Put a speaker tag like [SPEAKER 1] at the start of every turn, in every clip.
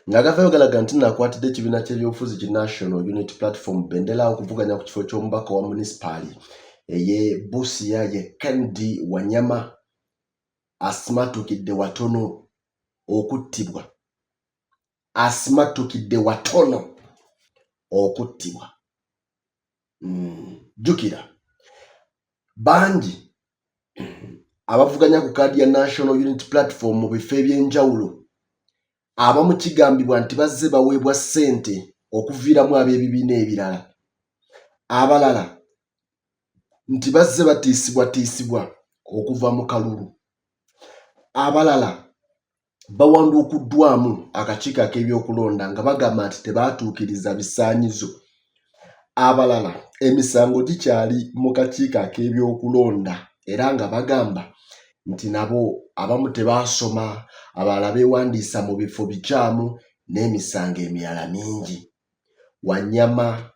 [SPEAKER 1] Nga gavaayo galaga nti nno akwatidde ekibiina ky'ebyobufuzi ki National Unity Platform bendera okuvuganya ku kifo ky'omubaka wa munisipaali ey'e Busia ye Kennedy Wanyama asimattukidde watono okuttibwa asimattukidde watono okuttibwa. Jjukira bangi abavuganya ku kaadi ya National Unity Platform mu bifo eby'enjawulo abamu kigambibwa nti bazze baweebwa ssente okuviiramu ab'ebibiina ebirala, abalala nti bazze batiisibwatiisibwa okuva mu kalulu, abalala bawanduukuddwamu akakiiko ak'ebyokulonda nga bagamba nti tebaatuukiriza bisaanyizo, abalala emisango gikyali mu kakiiko ak'ebyokulonda era nga bagamba nti nabo abamu tebaasoma, abalala beewandiisa mu bifo bikyamu n'emisango emirala mingi. Wanyama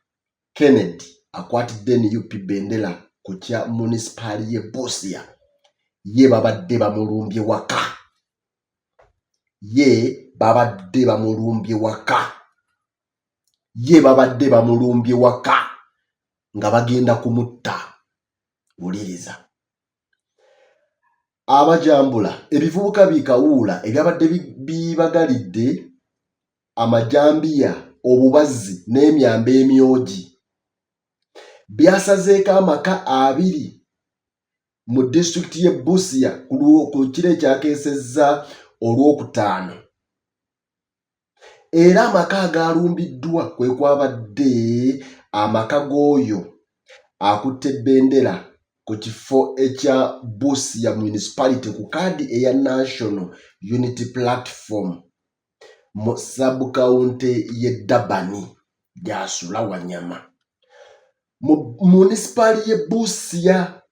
[SPEAKER 1] Kennedy akwatidde nup bendera ku kya munisipaali y'e Busia ye babadde bamulumbye waka ye babadde bamulumbye waka ye babadde bamulumbye waka nga bagenda kumutta. Wuliriza. Abajambula ebivubuka bi Kawuula ebyabadde bibagalidde amajambiya, obubazzi n'emyambe emyogi byasazeeko amaka abiri mu disitulikiti y'e Busia ku kiro ekyakeesezza Olwokutaano. Era amaka agaalumbiddwa kwe kwabadde amaka g'oyo akutte bendera ku kifo ekya Busia Municipality ku kaadi eya National Unity Platform mu sub-county y'e Dabani gy'asula Wanyama. Mu munisipaali y'e Busia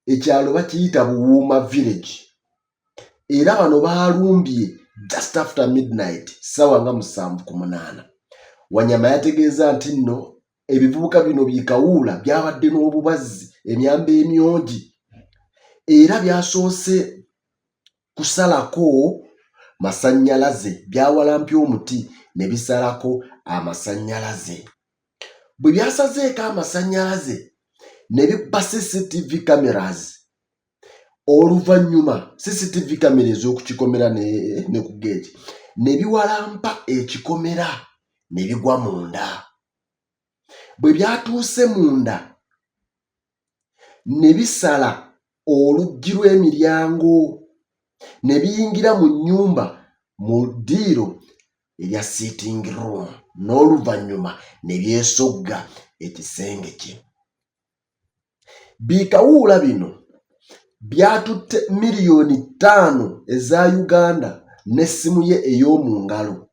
[SPEAKER 1] ekyalo bakiyita Buwuuma Village. Era bano baalumbye just after midnight, ssaawa nga 7:50. Wanyama yategeeza nti nno ebivubuka bino bikawuula byabadde n'obubazzi, emyamba emyogi, era byasoose kusalako masannyalaze, byawalampye omuti ne bisalako amasannyalaze. Bwe byasazeeko amasannyalaze ne bikuba CCTV cameras, oluvannyuma CCTV camera ez'oku kikomera ne ku geeti ne biwalampa ekikomera ne bigwa munda. Bwe byatuuse munda ne bisala oluggi lw'emiryango ne biyingira mu nnyumba mu ddiiro erya sitting room n'oluvannyuma ne byesogga ekisenge kye. Bikawuula bino byatutte miliyoni 5 eza Uganda n'essimu ye ey'omu ngalo.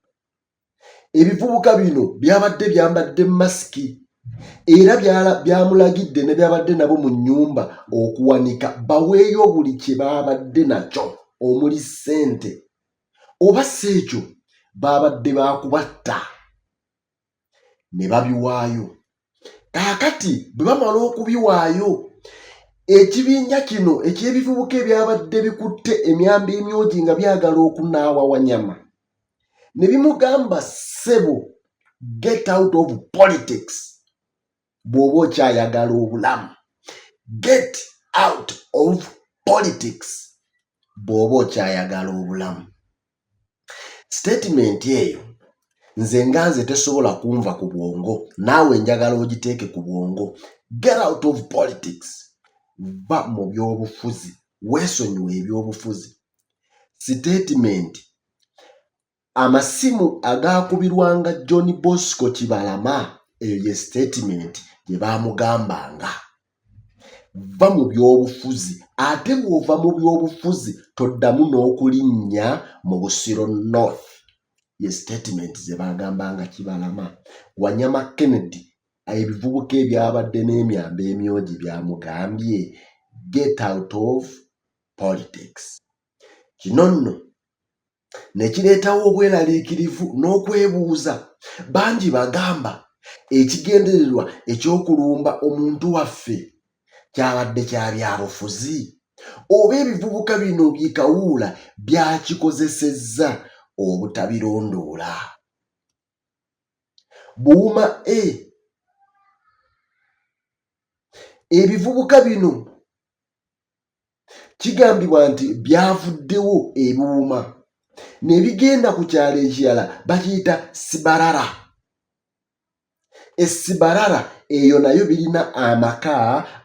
[SPEAKER 1] Ebivubuka bino byabadde byambadde masiki era byamulagidde ne byabadde nabo mu nnyumba okuwanika baweeyo buli kye baabadde nakyo omuli ssente, oba si ekyo baabadde baakubatta ne babiwaayo. Kaakati bwe bamala okubiwaayo, ekibinja kino eky'ebivubuka ebyabadde bikutte emyambe emyogi nga byagala okunaawa Wanyama ne bimugamba, "Ssebo, get out of politics bw'oba okyayagala obulamu. Get out of politics bw'oba okyayagala obulamu." Statement eyo nze nga nze tesobola kunva ku bwongo, naawe njagala ogiteeke ku bwongo. Get out of politics, va mu byobufuzi, weesonyiwe ebyobufuzi. Statement amasimu agaakubirwanga John Bosco Kibalama, eyo ye statement gye baamugambanga: va mu byobufuzi, ate bw'ova mu byobufuzi toddamu n'okulinnya mu Busiro North. Ye statement ze baagambanga Kibalama. Wanyama Kennedy ebivubuka ebyabadde n'emyambe emyogi byamugambye, "Get out of politics." Kino nno ne kireetawo obweraliikirivu n'okwebuuza. Bangi bagamba ekigendererwa eky'okulumba omuntu waffe kyabadde kya byabufuzi, oba ebivubuka bino bikawuula byakikozesezza obutabirondoola. Buwuma A Ebivubuka bino kigambibwa nti byavuddewo ebiwuma ne bigenda ku kyalo ekirala bakiyita Sibarara. E Sibarara eyo nayo birina amaka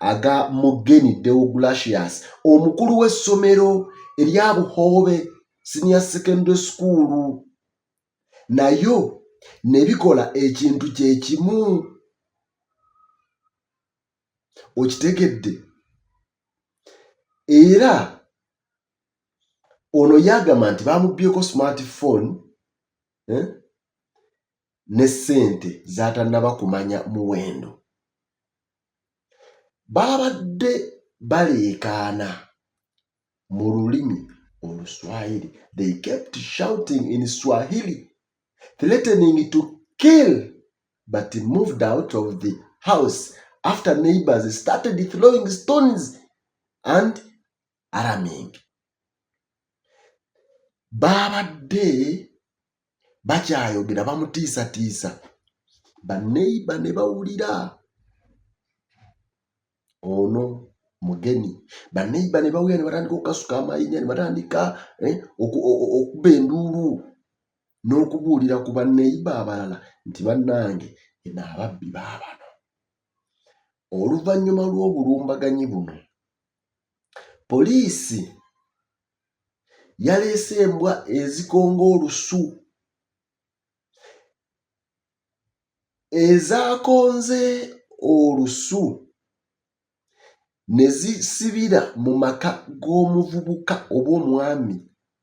[SPEAKER 1] aga Mugeni Deogratius omukulu w'essomero erya Buhoobe Senior Secondary School nayo ne bikola ekintu kye kimu. Okitegedde? Era ono yagamba nti bamubbyeko smartphone eh, ne ssente z'atannaba kumanya muwendo. Baabadde baleekaana mu lulimi Oluswayiri. They kept shouting in Swahili, threatening to kill, but moved out of the house after neighbors started throwing stones and alarming. Baabadde bakyayogera bamutiisatiisa, baneiba ne bawulira ono Mugeni, baneiba ne bawulira ne batandika okukasuka amayinja ne batandika eh, okuba enduulu n'okubuulira ku baneiba abalala nti bannange eno ababbi baabano. Oluvannyuma lw'obulumbaganyi buno, poliisi yaleese embwa ezikonga olusu ezaakonze olusu ne zisibira mu maka g'omuvubuka oba omwami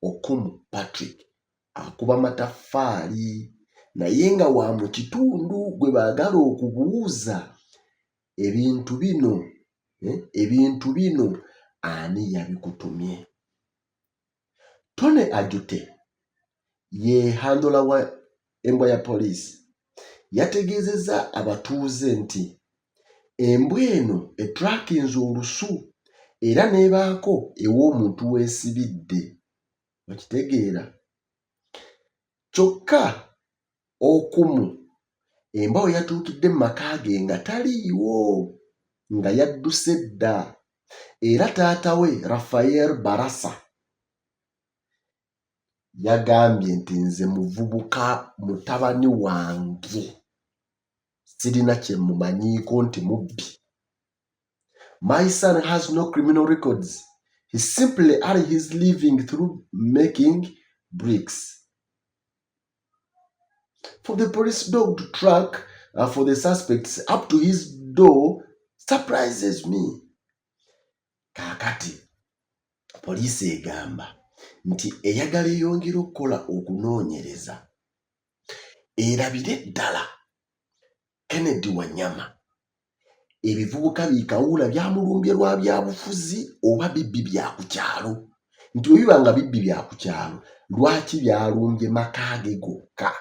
[SPEAKER 1] Okumu Patrick akuba mataffaali naye nga wa mu kitundu gwe baagala okubuuza ebintu bino eh, ebintu bino ani yabikutumye? Tony Ajute ye handola wa embwa ya poliisi yategeezezza abatuuze nti embwa eno etrakinze olusu era n'ebaako ew'omuntu weesibidde okitegeera kyokka Okumu embwa we yatuukidde mu maka ge nga taliiwo nga yadduse dda era taata we Raphael Barasa yagambye nti nze muvubuka mutabani wange sirina kye mmumanyiiko nti mubbi. My son has no criminal records. He simply earned his living through making bricks. For the police dog to track for the suspects up to his door surprises me. Kaakati poliisi egamba nti eyagala eyongere okukola okunoonyereza erabire ddala Kennedy Wanyama ebivubuka bi Kawuula byamulumbye lwa byabufuzi oba bibbi bya ku kyalo nti bwe biba nga bibbi bya ku kyalo lwaki byalumbye maka ge gokka.